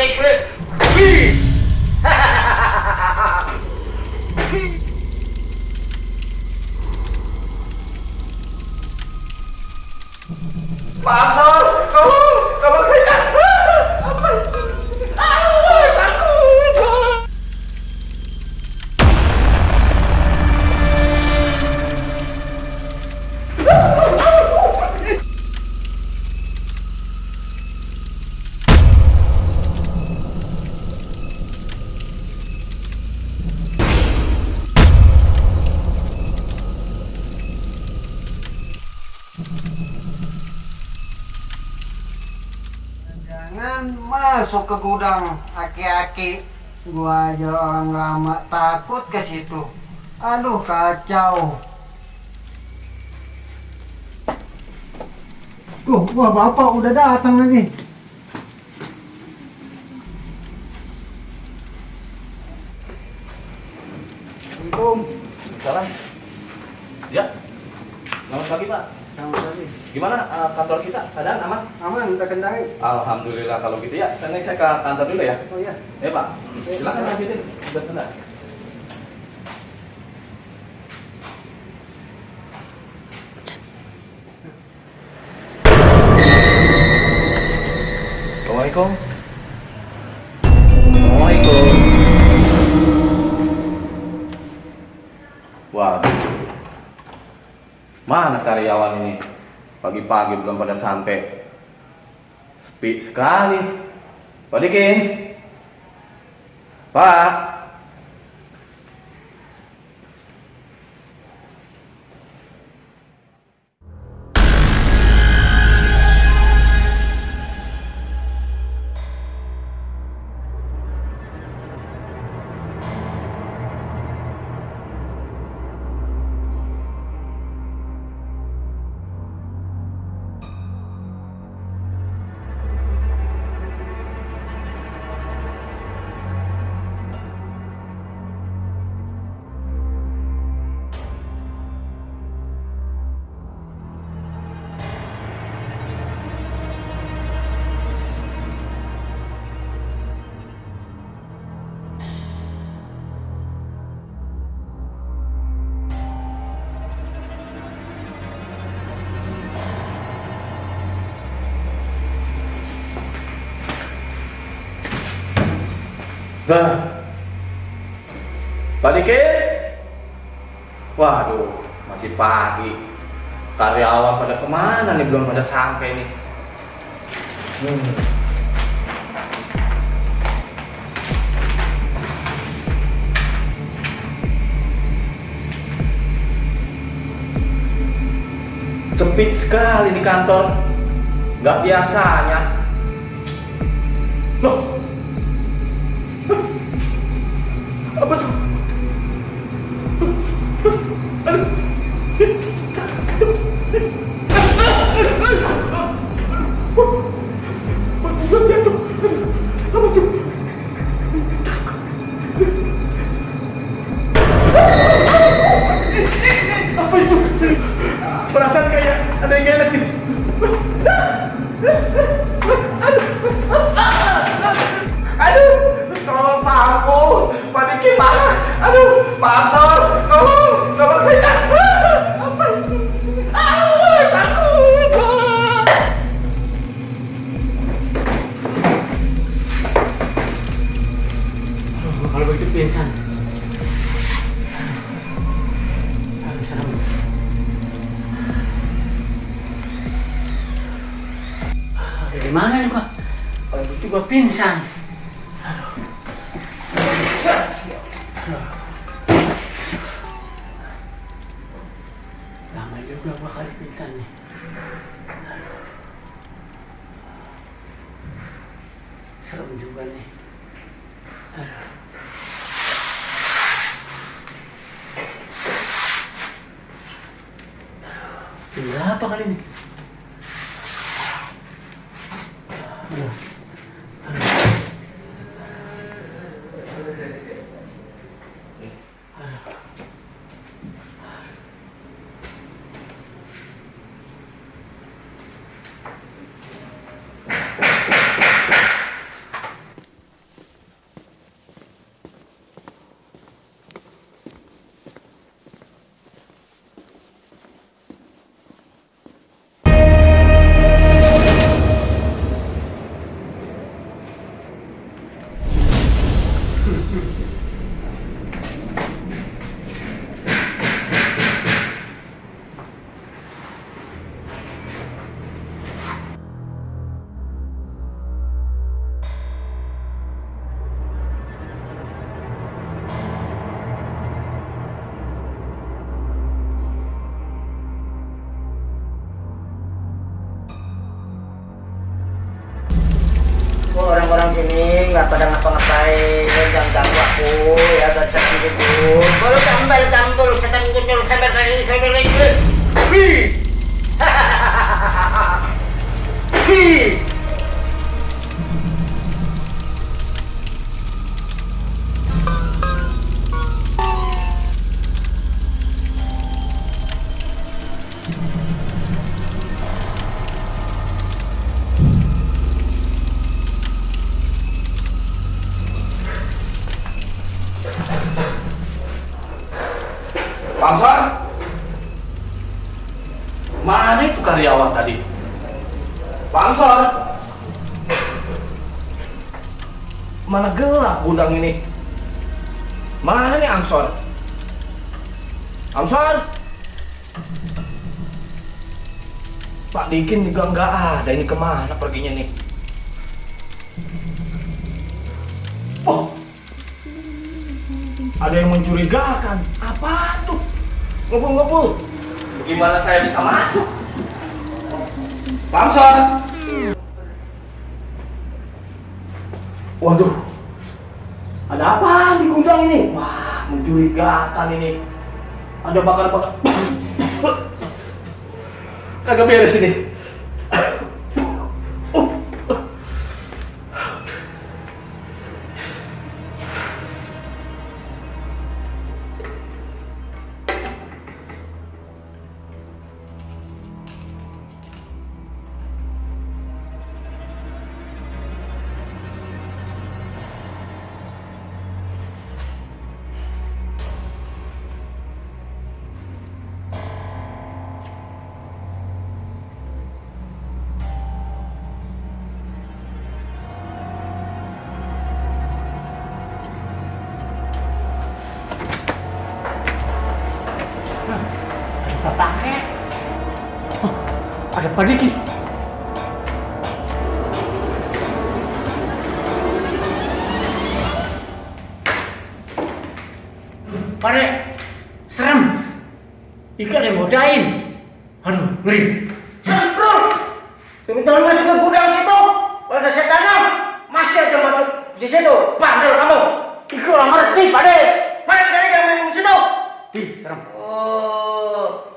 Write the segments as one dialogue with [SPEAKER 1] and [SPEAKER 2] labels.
[SPEAKER 1] Pak Ansor, tolong saya. Apa itu? Takut.
[SPEAKER 2] Jangan masuk ke gudang, aki-aki. Gua aja orang lama takut ke situ. Aduh, kacau. Wah, Bapak udah datang lagi.
[SPEAKER 1] Assalamualaikum. Salam. Ya. Selamat pagi, Pak.
[SPEAKER 2] Selamat pagi.
[SPEAKER 1] Gimana kantor kita? Keadaan aman?
[SPEAKER 2] Aman, udah kendali.
[SPEAKER 1] Alhamdulillah kalau gitu ya. Saya ke kantor dulu ya.
[SPEAKER 2] Oh iya.
[SPEAKER 1] Ya, Pak. Silakan lanjutin. Udah senang. Assalamualaikum. Assalamualaikum. Waduh. Mana karyawan ini? Pagi-pagi belum pada sampai. Sepi sekali. Pak Dikin. Pak. Nah, Pak Dikit. Waduh, masih pagi. Karyawan pada kemana nih? Belum pada sampai nih. Sempit sekali di kantor. Nggak biasanya. Loh, apa tuh? Aduh. Jatuh. Apa tuh? Apa itu? Perasaan kayak ada yang gak enak nih. Aduh, tolong Pak aku, Pak Diki, Pak. Aduh, Pak Ansor, tolong saya. Apa itu? Takut.
[SPEAKER 2] Kalau begitu pingsan. Dari mana nih gua? Kalau begitu gua pingsan. Lama juga gua kali pingsan nih. Serem juga nih. Berapa kali nih? sini nggak pada ngapa-ngapain, jangan ganggu aku ya, udah cek dulu. Kalau tambal setan kucur sampai kali ini.
[SPEAKER 1] Bangsan, mana itu karyawan tadi? Bangsan, mana gelap gudang ini? Mana nih Amson? Amson, Pak Dikin juga nggak ada. Ini kemana perginya nih? Oh, ada yang mencurigakan. Apa tuh? Ngumpul-ngumpul. Bagaimana saya bisa masuk? Bangsan. Waduh. Ada apa di gudang ini? Wah, mencurigakan ini. Ada bakar-bakar. Kagak beres ini.
[SPEAKER 2] Pakai. Oh, ada Pak Diki. Pade, serem. Ikan yang godain. Aduh, ngeri. Serem, bro. Tolong masuk ke gudang situ. Ada setannya. Masih aja masuk di situ. Bandel kamu. Iku orang ngerti, Pade. Pade, jangan main di situ. Ih, serem. Oh.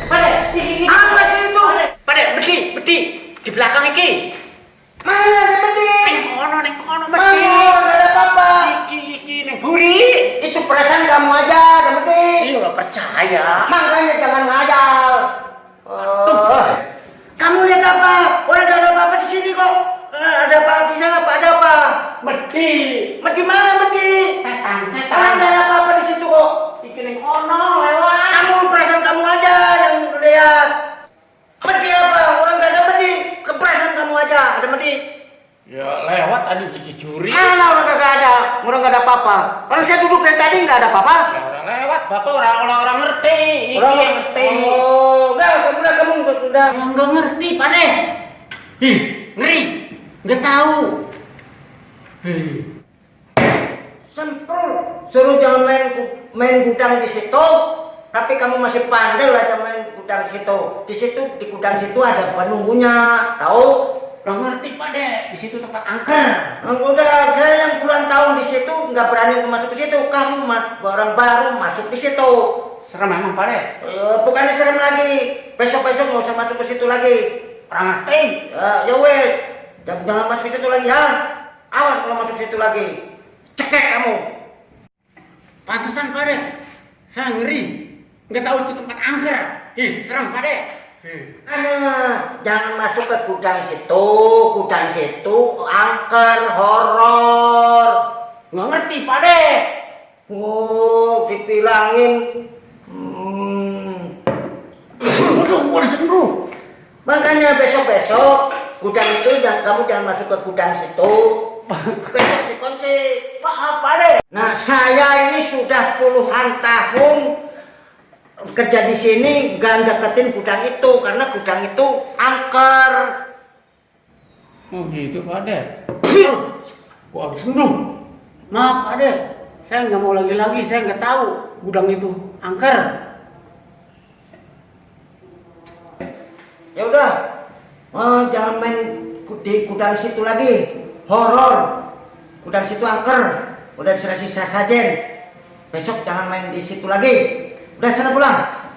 [SPEAKER 2] Pade, ini. Apa sih itu? Pade, beti. Di belakang iki. Mana ada beti? Neng kono, beti. Mana ada apa-apa? Iki, neng buri. Itu perasaan kamu aja, beti. Iya, gak percaya. Makanya jangan ngajal. Kamu lihat apa? Orang ada apa-apa di sini kok. Ada apa di sana? Ada apa? Beti. Beti mana beti? Setan. Ada apa-apa di situ kok? Iki neng kono, lewat. Kamu perasaan kamu aja yang lihat. Beti apa? Orang gak ada beti. Keperasaan kamu aja, ada beti.
[SPEAKER 1] Ya lewat tadi Iki curi.
[SPEAKER 2] Orang gak ada. Orang gak ada apa-apa. Kalau saya duduk dari tadi gak ada apa-apa.
[SPEAKER 1] Ya orang lewat, bapak orang ngerti.
[SPEAKER 2] Orang
[SPEAKER 1] Iki ngerti.
[SPEAKER 2] Oh, kamu udah.
[SPEAKER 3] Yang nggak ngerti, Pade. Ih, ngeri. Nggak tahu.
[SPEAKER 2] Semprul, suruh jangan main gudang di situ. Tapi kamu masih pandai aja main gudang di situ. Di gudang situ ada penunggunya, tahu?
[SPEAKER 3] Nggak ngerti, Pade. Di situ tempat angker.
[SPEAKER 2] Udah, saya yang puluhan tahun di situ nggak berani masuk ke situ. Kamu orang baru masuk di situ.
[SPEAKER 3] Serem emang, Pade.
[SPEAKER 2] Bukannya serem lagi. Besok-besok nggak usah masuk ke situ lagi.
[SPEAKER 3] Orang ngerti.
[SPEAKER 2] Ya wes, jangan masuk ke situ lagi ya. Awas kalau masuk ke situ lagi. Cekek kamu.
[SPEAKER 3] Pantesan, Pade. Saya ngeri. Nggak tahu itu tempat angker. Ih, serem, Pade.
[SPEAKER 2] Jangan masuk ke gudang situ angker, horor.
[SPEAKER 3] Nggak ngerti, Pade.
[SPEAKER 2] Oh, dibilangin.
[SPEAKER 3] Waduh, udah sembuh.
[SPEAKER 2] Makanya besok gudang itu kamu jangan masuk ke gudang situ. Besok dikunci.
[SPEAKER 3] Maaf, Pade.
[SPEAKER 2] Nah, saya ini sudah puluhan tahun kerja di sini nggak deketin gudang itu karena gudang itu angker.
[SPEAKER 3] Oh gitu, Pade. Kok habis sembuh? Maaf, Pade. Saya nggak mau lagi. Saya nggak tahu gudang itu angker.
[SPEAKER 2] Ya udah, Oh, jangan main di gudang situ lagi. Horor. Gudang situ angker. Udah sisa sajen. Besok jangan main di situ lagi. Udah sana pulang.